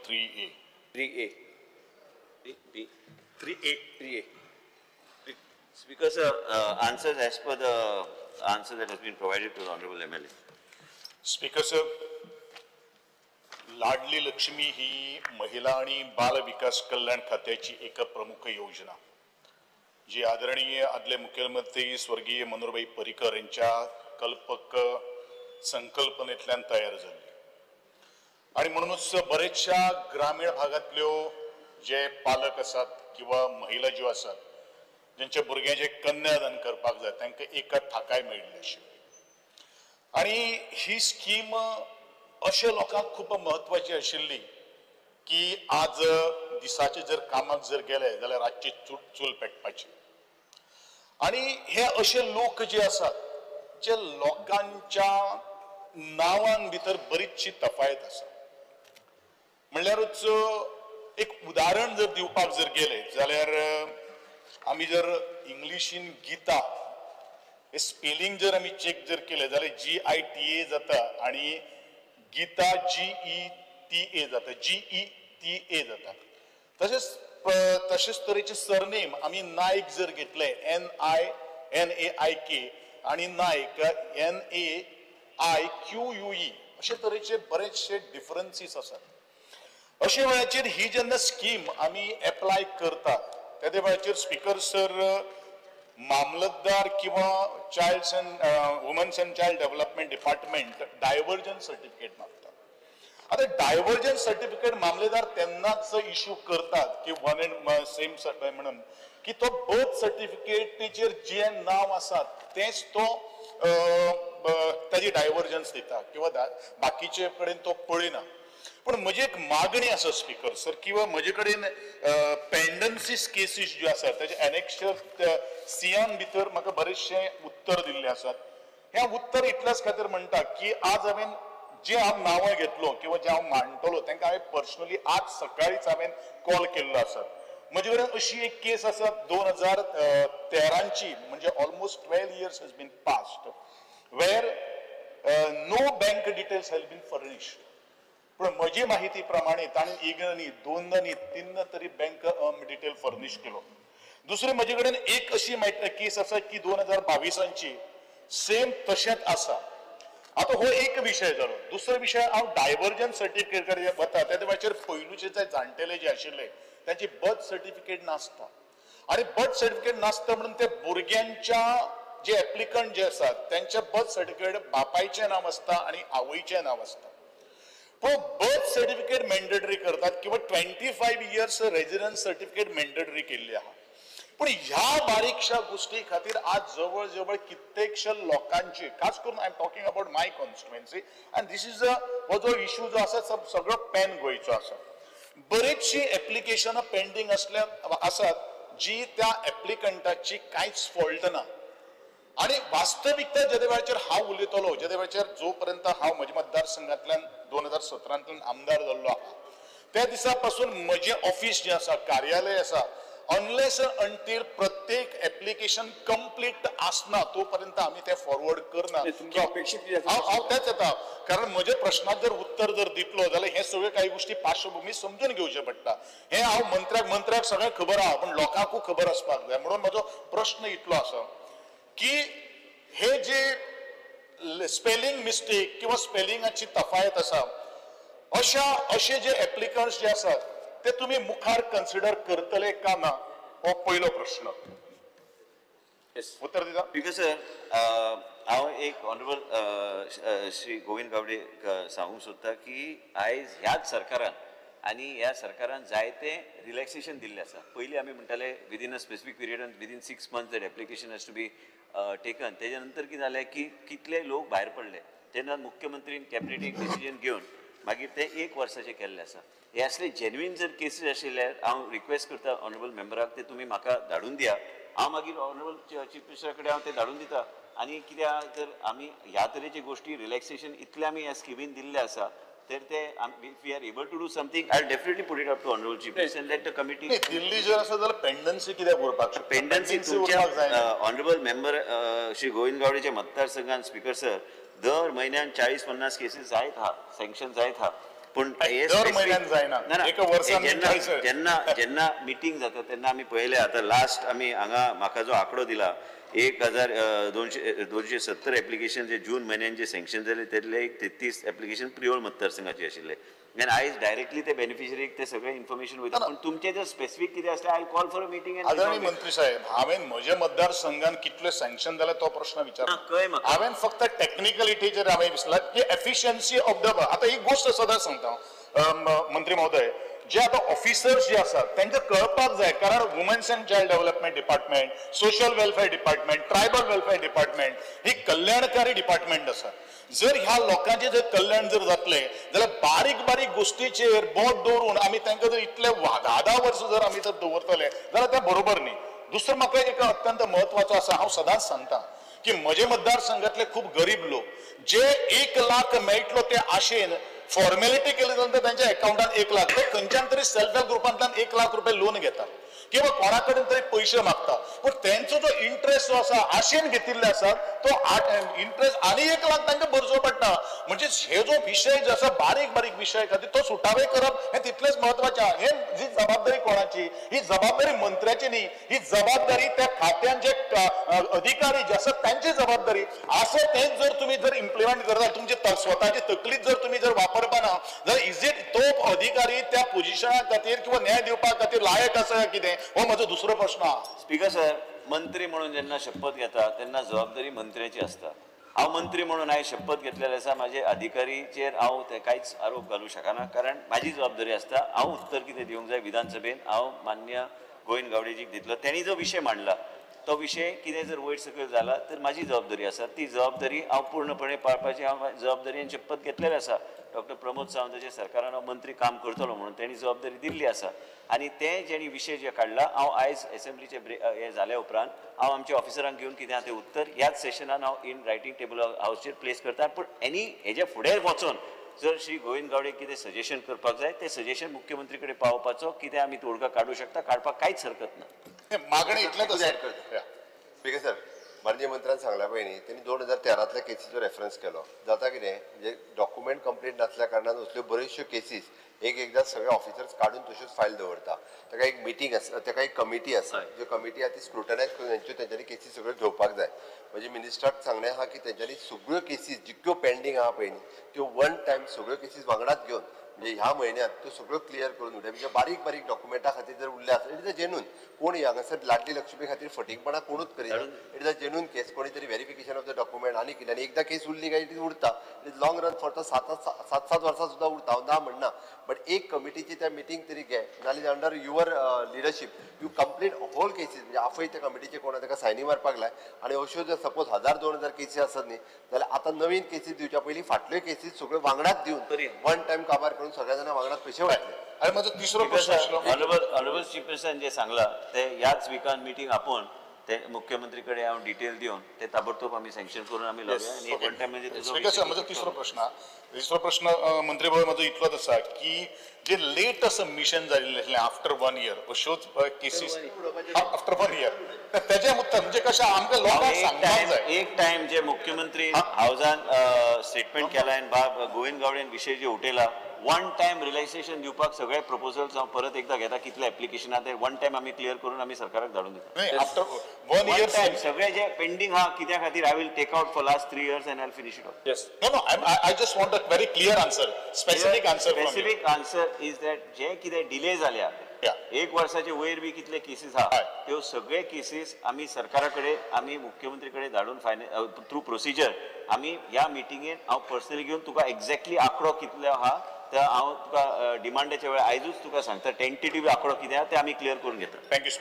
3A. 3A. B. 3A. 3A. Speaker sir, answers as per the answer that has been provided to the Honorable MLA. Speaker sir, Ladli Lakshmi ही महिला आणि बाल विकास कल्याण खात्याची एक प्रमुख योजना, जी आदरणीय आदले मुख्यमंत्री स्वर्गीय मनोहरभाई पर्रीकर यांच्या कल्पक संकल्पनेतल्यान तयार झाली आणि म्हणूनच बरेचशा ग्रामीण भागातल्यो जे पालक आसात किंवा महिला ज्यो आसात ज्यांच्या भुरग्यांचे कन्यादान करपाक जाय तांकां एका थाकाय मेळिल्ली आशिल्ली. आणि ही स्कीम अशे लोकांक खूब म्हत्वाची आशिल्ली की आज दिसाचे जर कामाक जर गेले जाल्यार रातची चूल पेटपाची. आणि हे अशे लोक जे आसात जे लोकांच्या नांवान भितर बरीचशी तफायत आसा. म्हणल्यारूच एक उदाहरण जर दिवपाक जर गेले जाल्यार आमी जर इंग्लिशीन गीता हे स्पेलिंग जर आमी चेक जर केले जाल्यार GITA जाता आणि गीता GETA जाता, GETA जाता. तशेंच तशेंच तरेचे सरनेम आमी नायक जर घेतले NAIK आणि नायक NAIQUE अशे तरेचे बरेचशे डिफरन्सीस आसात. अशे वेळाचेर ही जेन्ना स्कीम आमी एप्लाय करतात तेदे वेळाचेर स्पीकर सर मामलतदार किंवा child and womens and child development department diversion certificate मागता. आता डायव्हर्जन सर्टिफिकेट मामलेदार तेन्नाच इश्यू करतात की वन अँड सेम म्हणून की तो बर्थ सर्टिफिकेटीचेर जे नांव आसा तेंच तो ताजी डायव्हर्जन्स दिता किंवा बाकीचे कडेन तो पळयना. पण म्हजी एक मागणी आसा स्पीकर सर किंवा म्हजे कडेन पेंडन्सीस केसीस ज्यो आसात ताजे एनेक्शर सीएन भितर म्हाका बरेचशे उत्तर दिल्ले आसात. हें उत्तर इतल्याच खातीर म्हणटा की आज हांवें जे हांव नांवां घेतलो किंवा जे हांव मांडटलो तांकां हांवें पर्सनली आज सकाळीच हांवें कॉल केल्लो आसा. म्हजे कडेन अशी एक केस आसा 2013ची, म्हणजे almost 12 years has been passed where no bank details has been furnished. पण म्हजी माहिती प्रमाणे ताणें एकदा न्ही, दोनदा न्ही, तीनदा तरी बँक डिटेल फर्निश केलो. दुसरी म्हजे कडेन एक अशी केस आसा की 2022ची सेम तशेंच आसा. आतां हो एक विशय जालो. दुसरो विशय हांव डायव्हर्जन सर्टिफिकेट कडेन वता तेन्ना वेळाचेर पयलूचे जे जाणटेले जे आशिल्ले तांची बर्थ सर्टिफिकेट नासता आनी बर्थ सर्टिफिकेट नासता म्हणून ते भुरग्यांच्या जे एप्लिकंट जे आसात त्यांच्या बर्थ सर्टिफिकेट बापायचें नांव आसता आनी आवयचें नांव आसता. पूण बर्थ सर्टिफिकेट मॅन्डेटरी करतात किंवा 25 इयर्स रेजिडन्स सर्टिफिकेट मॅन्डेटरी केल्ली आहा. पूण ह्या बारीकशा गोष्टी खातीर आज जवळ जवळ कित्येकशे लोकांची, खास करून I am talking about my constituency and this is a हो जो इशू जो आसा सगळो पॅन गोंयचो आसा. बरीचशी एप्लिकेशनां पेंडींग असल्या आसात जी त्या एप्लिकंटाची कांयच फॉल्ट ना. आनी वास्तविकता जेदे वेळाचेर हांव उलयतलो, जेदे वेळाचेर जो पर्यंत हांव म्हज्या मतदारसंघांतल्यान 2017 आमदार जाल्लो आहा त्या दिसा पासून म्हजें ऑफिस जें आसा, कार्यालय आसा, अनलेस अंटील प्रत्येक एप्लिकेशन कंप्लीट आसना तो पर्यंत आमी तें फॉरवर्ड करना. हांव तेंच येता कारण म्हज्या प्रश्नाक जर उत्तर जर दितलो जाल्यार हे सगळे काही गोष्टी पार्श्वभूमी समजून घेवचे पडटा. हें हांव मंत्र्याक सगळें खबर आहा पूण लोकांकूय खबर आसपाक जाय. म्हणून म्हजो प्रश्न इतलो आसा की हे जे स्पेलिंग मिस्टेक किंवा स्पेलिंगाची तफायत आसा अशा अशे जे एप्लिकंट्स जे आसात ते तुम्ही मुखार कन्सिडर करतले का ना, हो पयलो प्रश्न. उत्तर दिता. Because sir हांव एक ऑनरेबल श्री गोविंद गावडे सांगूंक सोदता की आयज ह्याच सरकारान आनी ह्या सरकारान जायते रिलॅक्सेशन दिल्लें आसा. पयलीं आमी म्हणटाले within a specific period and within 6 months that application has to be taken. तेज्या नंतर कितें जालें की कितले लोक भायर पडले तेन्ना मुख्यमंत्रीन कॅबिनेट एक डिसिजन घेवन मागीर ते 1 वर्साचें केल्लें आसा. हे असले जेन्युइन जर केसीस आशिल्ले हांव रिक्वेस्ट करता ऑनरेबल मेंबराक ते तुमी म्हाका धाडून दिया. हांव मागीर ऑनरेबल चीफ मिनिस्टरा कडेन हांव ते धाडून दिता. आनी कित्याक जर आमी ह्या तरेची गोश्टी रिलॅक्सेशन इतलें आमी ह्या स्किमीन दिल्लें आसा तर ते if we are able to do something I definitely put it up to honourable chief minister and let the committee. दिल्ली जर आसा जाल्यार पेंडन्सी कित्याक उरपाक शकता? पेंडन्सी तुमच्या ऑनरेबल मेंबर श्री गोविंद गावडेच्या मतदारसंघान स्पीकर सर दर म्हयन्यान 40-50 केसीस जायत आहा, सँक्शन जायत आहा. पूण दर म्हयन्यान जायना, एका वर्सान. जेन्ना जेन्ना मिटींग जाता तेन्ना आमी पळयलें. आतां लास्ट आमी हांगा म्हाका जो आंकडो दिला 1270 एप्लिकेशन जे जून म्हयन्यान जे सँक्शन जाले त्यातले एक 33 एप्लिकेशन प्रियोळ मतदारसंघाचे आशिल्ले आनी आयज डायरेक्टली ते बेनिफिशरीक ते सगळे इन्फॉर्मेशन वयता. पूण तुमचे जर स्पेसिफीक कितें आसलें I call for a meeting. आदरणीय मंत्री साहेब, हांवें म्हज्या मतदारसंघान कितले सँक्शन जाले तो प्रश्न विचारला. कळ्ळें म्हाका. हांवें फक्त टॅक्निकलिटीचेर हांवें विसला की एफिशियन्सी ऑफ the. आतां ही गोश्ट सदांच सांगता मंत्री महोदय, जे आतां ऑफिसर्स जे आसात तांकां कळपाक जाय, कारण women's and child development department, social welfare department, tribal welfare department ही कल्याणकारी डिपार्टमेंट आसा. जर ह्या लोकांचें जर कल्याण जर जातलें जाल्यार बारीक बारीक गोश्टीचेर बोट दवरून आमी तांकां जर इतले 10-10 वर्सां जर आमी जर दवरतले जाल्यार तें बरोबर न्ही. दुसरें म्हाका एक अत्यंत म्हत्वाचो आसा, हांव सदांच सांगता की म्हजे मतदारसंघातले खूब गरीब लोक जे 1 लाख मेळटलो ते आशेन फॉर्मेलिटी केली नंतर त्यांच्या अकाउंटात 1 लाख, ते खंयच्यान तरी सेल्फ हेल्प ग्रुपांतल्यान 1 लाख रुपये लोन घेतात किंवा कोणा कडेन तरी पयशे मागता, पूण तेंचो जो इंट्रस्ट जो आसा आशेन घेतिल्ले आसा तो इंट्रस्ट आनी 1 लाख तांकां भरचो पडटा. म्हणजे हे जो विशय जो आसा बारीक बारीक विशय खातीर तो सुटावे करप हें तितलेंच म्हत्वाचें. हे जी जबाबदारी कोणाची, ही जबाबदारी मंत्र्याची न्ही, ही जबाबदारी त्या खात्यान जे अधिकारी जे आसात तांची जबाबदारी. असं तेच जर तुम्ही जर इम्प्लिमेंट करता तुमची स्वताची तकलीच जर तुम्ही जर वापरपाना जाल्यार is it तो अधिकारी त्या पोजिशना खातीर किंवा न्याय दिवपा खातीर लायक आसा कितें, हो म्हजो दुसरो प्रश्न. स्पीकर सर, मंत्री म्हणून जेन्ना शपथ घेता तेन्ना जबाबदारी मंत्र्याची आसता. हांव मंत्री म्हणून हांवें शपथ घेतलेले आसा, म्हाजे अधिकारीचेर हांव ते कांयच आरोप घालूंक शकना, कारण म्हाजी जबाबदारी आसता. हांव उत्तर कितें दिवंक जाय विधानसभेन हांव मान्य गोविंद गावडेजीक दितलो. तेणी जो विशय मांडला तो विशय कितें जर वयर सकयल जाला तर म्हाजी जबाबदारी आसा, ती जबाबदारी हांव पूर्णपणे पाळपाची हांव जबाबदारी शपथ घेतलेली आसा. डॉक्टर प्रमोद सावंताच्या सरकारान हांव मंत्री काम करतलो म्हणून तेणी जबाबदारी दिल्ली आसा आनी ते जेणी विशय जे काडला हांव आयज एसेंब्लीचे हे जाल्या उपरांत हांव आमच्या ऑफिसरांक घेवन कितें आहा तें उत्तर ह्याच सेशनान हांव इन रायटींग टेबल हावजीर प्लेस करता. पूण एनी हेज्या फुडें वचोन जर श्री गोविंद गावडे कितें सजेशन करपाक जाय तें सजेशन मुख्यमंत्री कडेन पावोवपाचो कितें आमी तोडगा काडूं शकता, काडपाक कांयच हरकत ना. मागणी इतलेंच आसा. स्पीकर सर, माननीय मंत्र्यान सांगला पळय न्ही, तेणी 2013तल्या केसीचो रेफरन्स केलो. जाता कितें म्हणजे डॉक्युमेंट कंप्लीट नासल्या कारणान असल्यो बऱ्योचश्यो केसीस एक एकदां सगळे ऑफिसर्स काडून तश्योच फायल दवरता. ताका एक मिटींग आसा, ताका एक कमिटी आसा, ज्यो कमिटी आसा ती स्क्रुटनायज करून तेंच्यो तेंच्यांनी केसीस सगळ्यो घेवपाक जाय. म्हणजे मिनिस्टराक सांगणें आहा की तेंच्यांनी सगळ्यो केसीस जितक्यो पेंडींग आहा पळय न्ही त्यो वन टायम सगळ्यो केसीस वांगडाच घेवन म्हणजे ह्या म्हयन्यांत त्यो सगळ्यो क्लियर करून उडय. म्हणजे बारीक बारीक डॉक्युमेंटा खातीर जर उरले आसत, it is a genuine, कोण हांगासर लाडली लक्ष्मी खातीर फटींगपणां कोणूच करिना. It is a genuine case, कोणी तरी व्हेरिफिकेशन ऑफ the document आनी कितें, आनी एकदां केस उरली काय it is उरता, it is long run for 7-7 वर्सां सुद्दां उरता. हांव ना म्हणना, बट एक कमिटीची त्या मिटींग तरी घे, नाल्यार under your leadership you complete whole cases. म्हणजे आफय त्या कमिटीचे कोण ताका सायनी मारपाक लाय आनी अश्यो जर सपोज 1000-2000 केसी आसत न्ही जाल्यार आतां नवीन केसीस दिवच्या पयलीं फाटल्यो केसीस सगळ्यो वांगडाच दिवन वन टायम काबार करून सगळ्या जाणां वांगडाच पयशे वांटले. आनी म्हजो तिसरो प्रश्न आशिल्लो, ऑनरेबल चीफ मिनिस्टरान जें सांगलां ते ह्याच विकान मिटींग आपोवन ते मुख्यमंत्री कडेन हांव डिटेल दिवन ते ताबडतोब आमी सँक्शन करून आमी लावया. आनी वन टायम म्हणजे स्पीकर सर, म्हजो तिसरो प्रश्न, तिसरो प्रश्न मंत्री महोदय म्हजो इतलोच आसा की जे लेट सबमिशन जाल्लें आसलें आफ्टर 1 इयर अश्योच केसीस आफ्टर 1 इयर तेजें उत्तर म्हणजे कशें आमकां लोकांक सांगपाक जाय. एक टायम जे मुख्यमंत्री हावजान स्टेटमेंट केला आनी बाब गोविंद गावडेन विशय जे उठयला, वन टायम रिलॅक्सेशन दिवपाक सगळे प्रपोजल्स हांव परत एकदां घेता, कितले एप्लिकेशन आहा ते वन टायम आमी क्लियर करून आमी सरकाराक धाडून दिता. आफ्टर 1 इयर सगळे जे पेंडींग आहा कित्या खातीर I will take out for last 3 years and I will finish it off. Yes, no no, I just want a very clear answer, specific answer. Specific answer is that जे कितें delay जाल्या 1 वर्साचे वयर बी कितले cases आहा त्यो सगळे cases आमी सरकारा कडेन आमी मुख्यमंत्री कडेन धाडून फायनल थ्रू प्रोसिजर आमी ह्या मिटिंगेन हांव पर्सनली घेवन तुका एक्झॅक्टली आंकडो कितलो आहा तर हांव तुका डिमांडाच्या वेळार आयजूच तुका सांगता टेंटेटिव्ह आंकडो कितें आहा ते आमी क्लियर करून घेता. Thank you.